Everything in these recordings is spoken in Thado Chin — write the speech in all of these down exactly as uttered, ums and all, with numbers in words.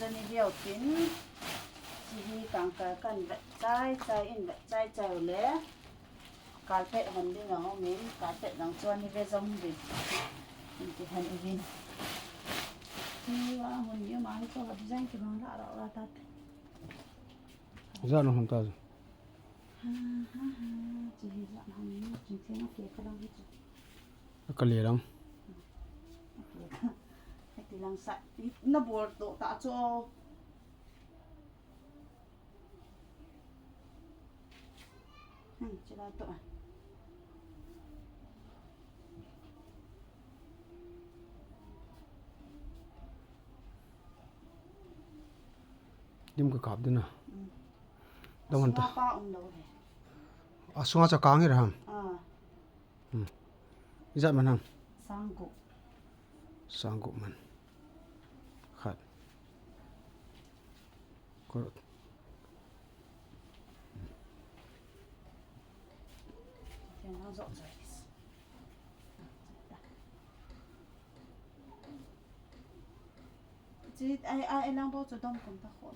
Ni view tin, chi hi kangkal kan vet chai chai in vet chai chai u le. Carpet hon ding a um in, carpet dang chuan ni ve jong ding. In ti han uvin. Chi a hun ni ma hi chu design ki bang la la ta. Zan hon ta. Ha, ha, ha. Chi hi zan hon ni, chi theng a ke ka lang hi chu. Ka le lang. Heti lang sa, na bol to ta chu. Hmm, chi la to. Dim ka kap ding a. Hmm. Dam han ta. Sunga pa um lo he. A sunga cha kang hi ra ham. Ah. Hmm. Ijat man ham. Sang gup. Sang gup man. Khat. Kor. Tiang lang zo zo. Chi, ai, ai, lang bo chu dom kum ta khol.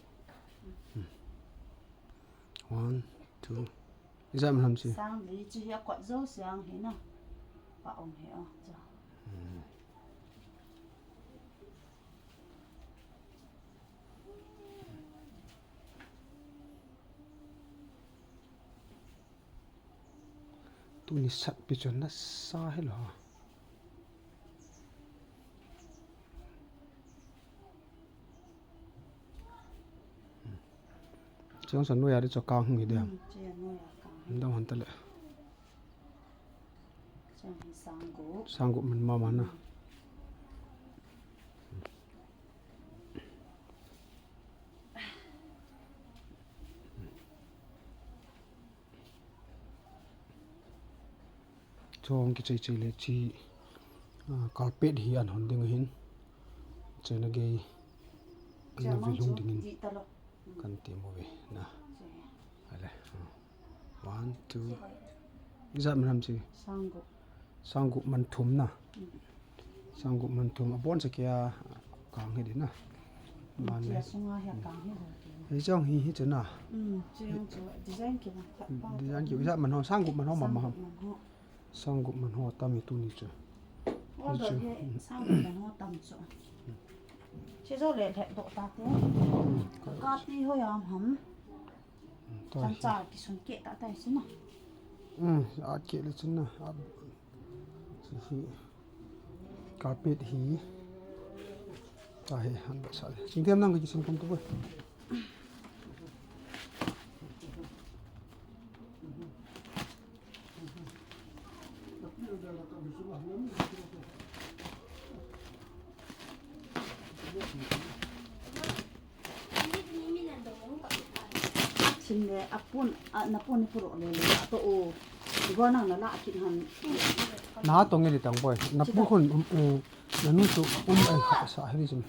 One, two. Ijat man ham chi. Sang li chi hi a kot zo siang hi na. Pa om hi a cha. Hmm. Tuni sat pi chu nasa hi lo. Chang san noya de chu kang hung hi de. Hmm, chi a noya kang. Dam han ta le. Chang hi sang gup. Sang gup man ma ma na. Hmm. Chong ki chei chei le chi, ah, carpet hi an hon ding hin. Chena gei. An na vi lung ding in. Kan ti mo ve na. Ale. One, two. Ijat man ham chi. Sang gup. Sang gup man thum na. Mm. Sang gup man thum. A bon sa kia kang hi di na. Ban le. Sunga hi kang hi ho ki. Hi chong hi hi chu na. Mm, chi jong chu design ki na. Design ki ijat man ho, sang gup man ho ma ma ham. Sang gup man ho. Sang gup man ho tam hi tuni chu. Hi chu. Sang gup man ho tam chu. Chi jo le le do ta te. Ka ti ho yam ham. Chan cha kisun ke ta ta si na. Hmm, a ke le chin na. A, si hi. Carpet hi. Ta he han ba sa le. Sing them nang ki sing kum tu ba. Chin le a pun, a na pun ni puro le le a to o. Go nang na la kit han. Na to nge di tang boy. Na pu khun, um, eh, na nu chu um ai kha sa he ni chin.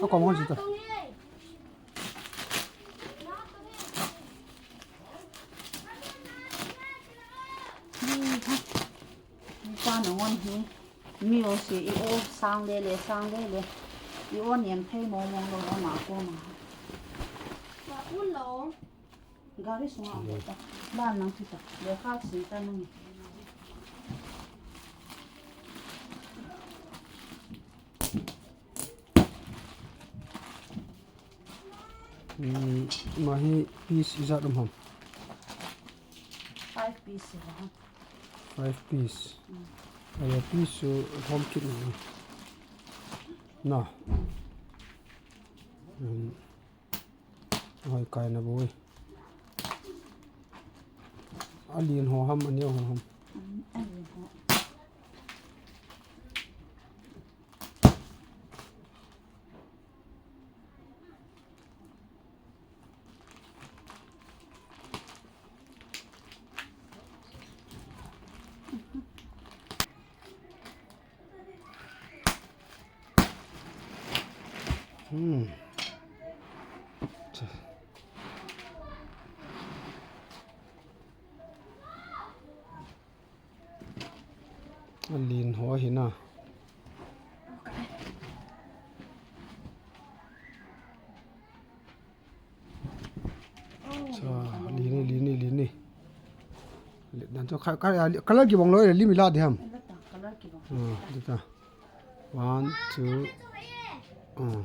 A kom khun chi ta. Ni pa na ngon hi. Mi o si i o sang le le, sang le le. I o niam thei mo mo lo lo ma ko ma. Ma un lo. Gari sunga bo ta. Ban nang ti ta. Le kha si ta nang. Hmm, ma hi piece ijat um ham? Five piece hi ham. Five piece. Hmm. Aya piece chu hom kit na. Na. Hmm. Hoi kai na boi. A lien ho ham, a neo ho ham? Hmm, a lien ho. Hmm. A lien ho hi na. Cho kha, kha, color kibang lou le, lim ila diham. Ila ta, color kibang. Ah, dita. One, two. Ah,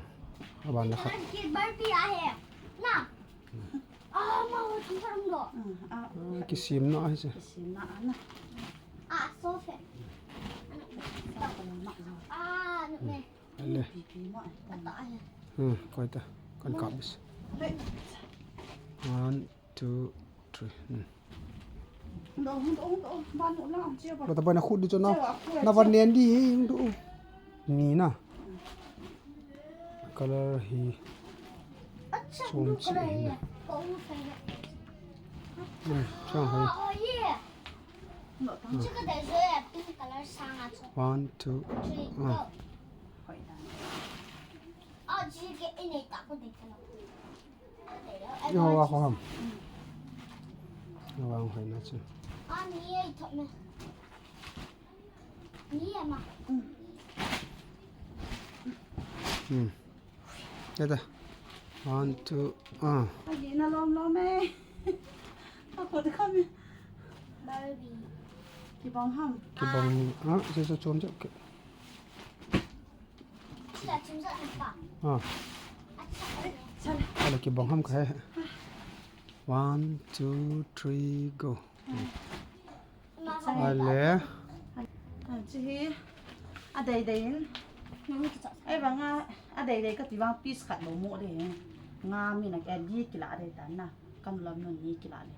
aban la kha. ये बर्फी आए हैं ना। Ah, ma, वो तुम कर दो। Ah, ah, Ah, kisim na ai se. Kisim na, ah, na. Ah, soft है। Sa ko na. Ah, no, नहीं। Ale. Pipi ma. Ata है। Hmm, koi ta. Kan kap bis. Hey. One, two, three. Hmm. Lo ta pai na khut di cho na. Na van nen di hi hung du. Ni na. Color hi. Acha, blue color hi. Hmm, chang hai. Oh, oh, yeah. One, two, ah. Yo, wa ho ham. Yo, wa ho na chu. Hmm. Dada. One, two, ah. Agi na lom lom eh. Ako de kami. Barbie. Kibang ham. Kibang. Ah, so so chom chom. Ah. Ala kibang ham ka he. One, two, three, go. Ale. Chi hi. A dei dei in. Ei banga a dei dei ka ti bang piece khat lo mo de. Nga mi na ka di kila de ta na. Kan lam no ni kila de.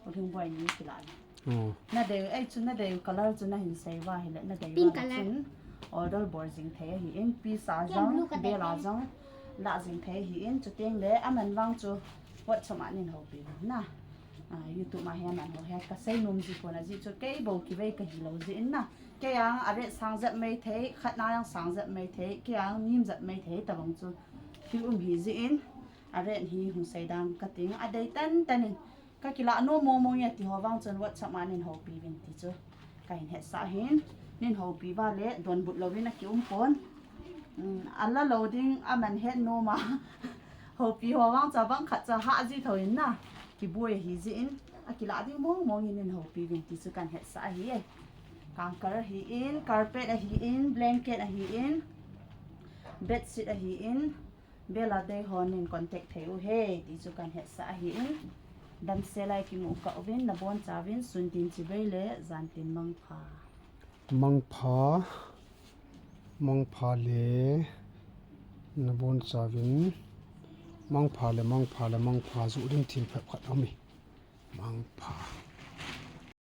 Oling boy ni kila le. Oh. Na dei, ei chu na dei color chu na hin sei va hile, na dei pink color. Chun order bol jing thei ahi in, piece a jong, bel a jong, la jing thei ahi in, chuteng le, aman vang chu WhatsApp a nin houpi na. Ah, YouTube a hi aman ho hi, ka sei nom ji pon a ji chu, kei bou kivei ka hi lou ji in na. Kei ang a rate sang jep mai thei, khat na jong sang jep mai thei, kei ang nim jep mai thei, tabang chu thil um hi ji in, a rate hi hung sei dang ka ting, a dei tan tan in, Ka kila nom mong mong e ti ho vang chun WhatsApp a nin houpi vin ti chu ka hin hetsah hin, nin houpi va le donbut louvin a ki um pon. Um, a la lou ding a man het nom a. Houpi ho vang cha bang khat cha ha ji tho in na. Kiboi hi ji in a kila ding mong mong in nin houpi vin ti chu kan hetsah ahi e. Kangkal ahi in, carpet ahi in, blanket ahi in, bedsheet ahi in, Bel a dei ho nin contact thei u he, ti chu kan hetsah ahi in. Damsel a i kimu kah uvin, na boncha uvin, sun tin chibai le, jan tin mangpha. Mangpha, mangpha le, na boncha uvin, mangpha le, mangpha le, mangpha, ju ding thil phabep khat um e.